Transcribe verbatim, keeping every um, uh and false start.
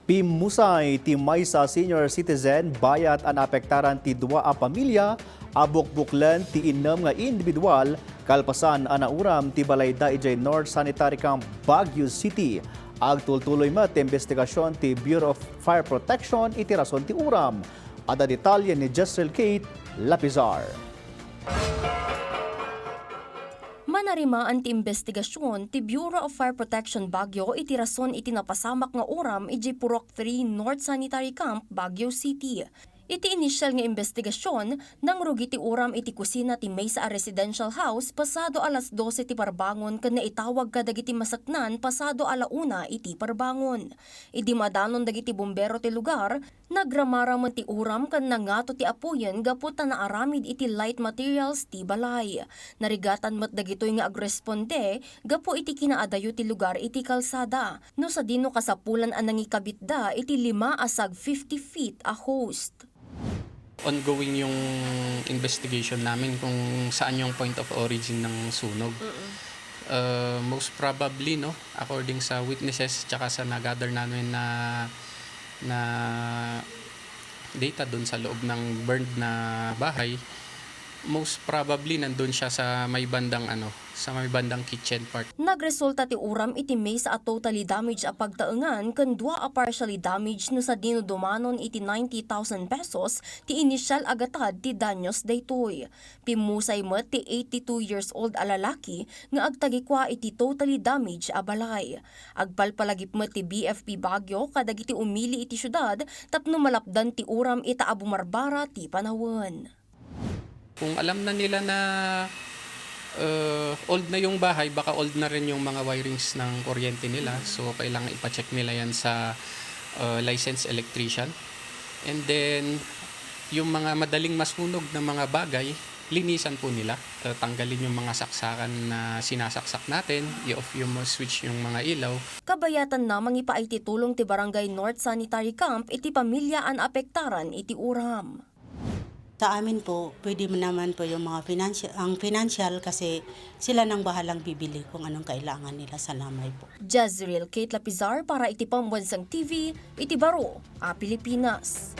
Pimmusay ti maysa a senior citizen bayat a naapektaran ti dua a pamilya a bukbuklen ti innem nga individual kalpasan a nauram ti balayda idiay North Sanitary Camp, Baguio City. Agtultuloy met ti imbestigasyon ti Bureau of Fire Protection iti rason ti uram. Adda detalye ni Jezreel Kate Lapizar. Manarimaan ti imbestigasyon ti Bureau of Fire Protection Baguio iti rason iti napasamak nga uram idiay Purok three North Sanitary Camp, Baguio City. Iti inisyal nga imbestigasyon, nangrugi ti uram iti kusina ti maysa a residential house pasado alas dose ti parbangon ken naitawag kadagiti masaknan pasado ala una iti parbangon. Idi maadanon dagiti bumbero ti lugar, nagramaramen ti uram ken nangato ti apuyen gapu ta naaramid iti light materials ti balay. Narigatan met dagitoy nga agresponde gapu iti kinaadayo ti lugar iti kalsada, no sadino kasapulan a nangikabitda iti lima a sag fifty feet a hose. Ongoing yung investigation namin kung saan yung point of origin ng sunog. Uh, most probably, no, according sa witnesses tsaka sa na-gather namin na, na data dun sa loob ng burned na bahay, most probably nandun siya sa may bandang, ano, sa may bandang kitchen part. Nagresulta ti uram iti maysa a totally damaged a pagtaengan ken dua a partially damaged no sadino dumanon iti ninety thousand pesos ti inisyal a gatad ti danyos daytoy. Pimmusay met ti eighty-two years old a lalaki nga agtagikua iti totally damaged a balay. Agpalpalagip met ti B F P Baguio kadagiti umili iti siudad tapno malapdan ti uram ita a bumarbara ti panawen. Kung alam na nila na, uh, old na yung bahay, baka old na rin yung mga wirings ng kuryente nila. So, kailangan ipacheck nila yan sa, uh, licensed electrician. And then, yung mga madaling masunog na mga bagay, linisan po nila. Uh, tanggalin yung mga saksakan na sinasaksak natin, i-off yung mga switch, yung mga ilaw. Kabayatan na mangipaay ti tulong ti Barangay North Sanitary Camp iti pamilya a naapektaran iti uram. Sa amin po, pwede naman po yung mga financial, ang financial kasi sila nang bahalang bibili kung anong kailangan nila sa lamay po. Jezreel Kate Lapizar para iti Pambansang T V, iti Baro a Pilipinas.